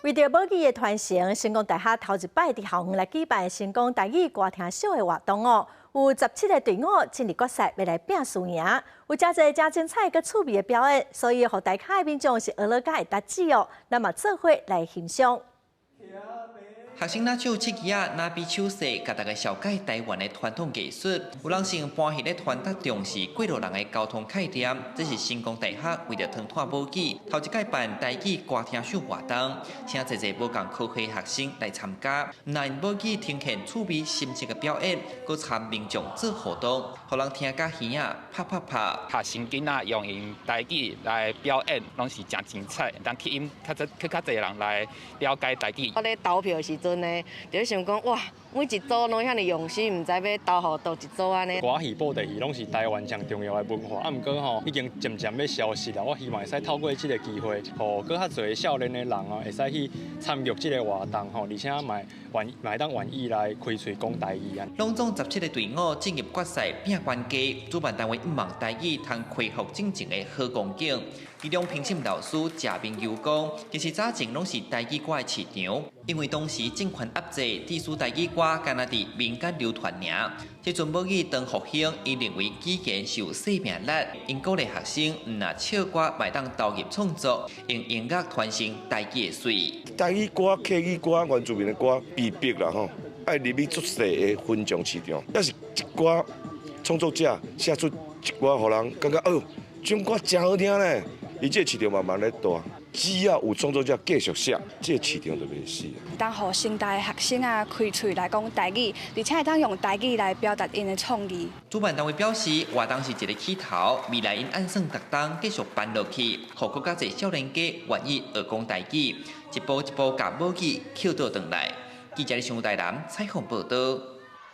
為著母語的傳承，成功大學頭一擺佇校園來舉辦成功台語歌聽秀的活動哦。有17個隊伍進入決賽，欲來拚輸贏。有誠濟誠精彩閣趣味的表演，所以予大坑的民眾是呵咾甲會達止哦。咱嘛做伙來欣賞。學生拿手手機仔，拿比手勢，共大家紹介台灣的傳統藝術。有人是用搬戲咧傳達重視過路人的交通概念。這是成功大學為著傳統母語，頭一擺辦台語歌聽秀活動，請濟濟無仝科系學生來參加，毋但母語呈現趣味心情的表演，閣參民眾做互動，予人聽甲耳仔拍拍拍。學生囡仔用𪜶台語來表演，攏是誠精彩，當吸引較濟閣較濟人來了解台語。我咧投票的時陣呢，就想講哇，每一組攏遐爾用心，毋知欲投予佗一組按呢。歌仔戲、布袋戲攏是台灣上重要的文化，啊，毋過吼已經漸漸欲消失啦。我希望會使透過這個機會，予閣較濟少年的人哦，會使去參與這個活動吼，而且嘛願嘛會當願意來開喙講台語啊。攏總17個隊伍進入決賽拚關機，主辦單位向望台語通恢復進前的好光景。其中評審老師謝明佑講，其實早前攏是台語歌的市場，因為當時政權壓制，致使台語歌干焦佇民間流傳爾。這陣母語當復興，𪜶認為語言是有生命力，𪜶鼓勵學生毋若唱歌，嘛會當投入創作，用音樂傳承台語的媠。台語歌、客語歌、原住民的歌被逼啦吼，愛入去足細的分眾市場，抑是一寡創作者寫出一寡，予人感覺哎喲，這種歌誠好聽咧。伊這個市場慢慢咧大，只要有創作者繼續寫，這個市場就袂死。當予新代學生啊開喙來講台語，而且會當用台語來表達𪜶的創意。主辦單位表示，活動是一個起頭，未來𪜶按算逐冬繼續辦落去，予閣較濟少年家願意學講台語，一步一步共母語抾倒轉來。記者李上台南採訪報導。